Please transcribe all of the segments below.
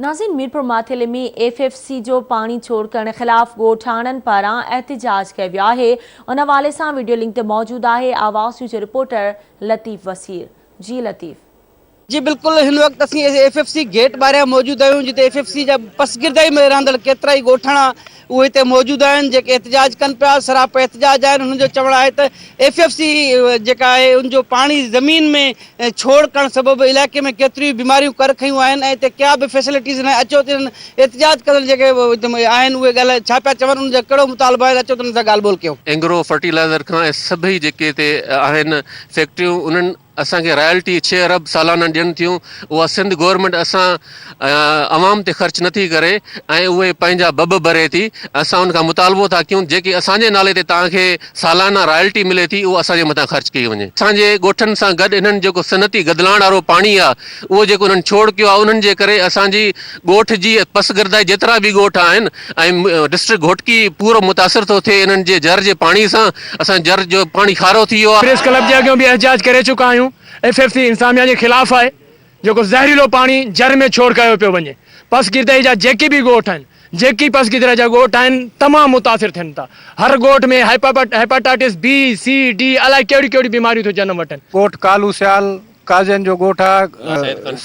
ناظرين ميرپور ماٿيلي ۾ F F C جو پاڻي ڇوڙ ڪرڻ خلاف ڳوٺاڻن پاران احتجاج ڪيو ويو آهي ان حوالي سان وڊيو لنڪ تي موجود آهي آواز نيوز جو رپورٽر لطيف وسير جي لطيف. جي بلڪل هن وقت اسين ايف ايف سي گيٽ ٻاهريان موجود آهيون جتي ايف ايف سي جا پسگردائي ۾ رهندڙ ڪيترائي ڳوٺاڻا اهي هتي موجود آهن جيڪي احتجاج ڪن پيا سراپا احتجاج آهن هنن جو چوڻ آهي ته ايف ايف سي جيڪا آهي ان جو پاڻي زمين ۾ ڇوڙ ڪرڻ سبب علائقي ۾ ڪيتريون ئي بيماريون ڪر کنيون آهن ۽ هتي ڪا به فيسلٽيز ناهي اچو ته انهن احتجاج ڪندڙ جيڪي آهن اهي ڳالهه ڇا پيا چون انهن جا ڪهڙو مطالبو آهي اچو ته انهن سان ڳالهه ٻولهه ڪيون. اينگرو فرٽيلائزر کان ۽ سڀئي جيڪي هتي آهن فيڪٽريون انهن اسان کي رائلٽي ڇهه ارب سالانه ڏين ٿيون اها سنڌ گورنمينٽ اسان عوام تي خرچ نٿي ڪري ۽ اهي پنهنجا بب ڀري ٿي اسان ان کان مطالبو ٿا ڪيون جيڪي اسان جي نالي تي توهان کي سالانه رائلٽي ملي ٿي اهو اسان جي مٿان خرچ ڪئي وڃي اسان جي ڳوٺن سان گڏ انهن جيڪو صنعتي گدلاڻ وارو پاڻي آهي اهو جيڪو انهن ڇوڙ ڪيو آهي انهن جي ڪري اسان جي ڳوٺ جي پسگردائي جيترا به ڳوٺ آهن ۽ ڊسٽرڪٽ گهوٽڪي پورو متاثر ٿو ٿئي انهن جي جر جي پاڻي سان اسان جر جو پاڻي کارو ٿي ويو آهي. پريس ڪلب جي اڳيان به احتجاج ڪري چڪا آهيون ايف ايف سي انتظاميا جي خلاف آهي جيڪو زهريلو پاڻي جر ۾ ڇوڙ ڪيو پيو وڃي پسگردائي جا جيڪي به ڳوٺ آهن جيڪي پسگردائي جا ڳوٺ آهن تمام متاثر ٿين ٿا هر ڳوٺ ۾ هيپاٽائٽس بي سي ڊي الائي ڪهڙيون ڪهڙيون بيماريون ٿيون جنم وٺن. ڳوٺ ڪالو سيال قاضين جو ڳوٺ آ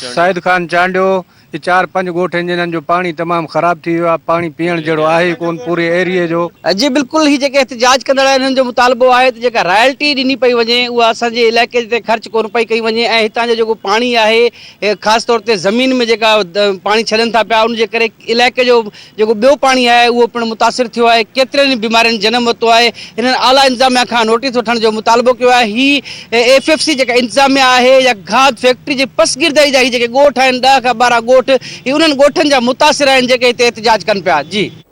سعيد خان چانڊيو هي چار پنج ڳوٺ آهن جنھن جو پاڻي تمام خراب ٿي ويو آ پاڻي پيئڻ جهڙو آهي ئي ڪون پوري ايريي جو. جي بلڪل هي جيڪي احتجاج ڪندڙ آهن انهن جو مطالبو آهي ته جيڪا رائلٽي ڏني پئي وڃي اها اسان جي علائقي تي خرچ ڪونه پئي ڪئي وڃي ۽ هتان جو جيڪو پاڻي آهي خاص طور تي زمين ۾ جيڪا پاڻي ڇڏن ٿا پيا ان جي ڪري علائقي جو جيڪو ٻيو پاڻي آهي اهو پڻ متاثر ٿيو آهي، ڪيترين ئي بيمارين جنم ورتو آهي، هنن اعليٰ انتظاميا کان نوٽيس وٺڻ جو مطالبو ڪيو آهي، هي ايف ايف سي جيڪا انتظاميا آهي يا گهات فيڪٽري جي پسگردائي جا هي جيڪي ڳوٺ آهن ڏهه کان 12 ڳوٺ هي انهن ڳوٺن جا متاثر آهن جيڪي هتي احتجاج ڪن پيا جي.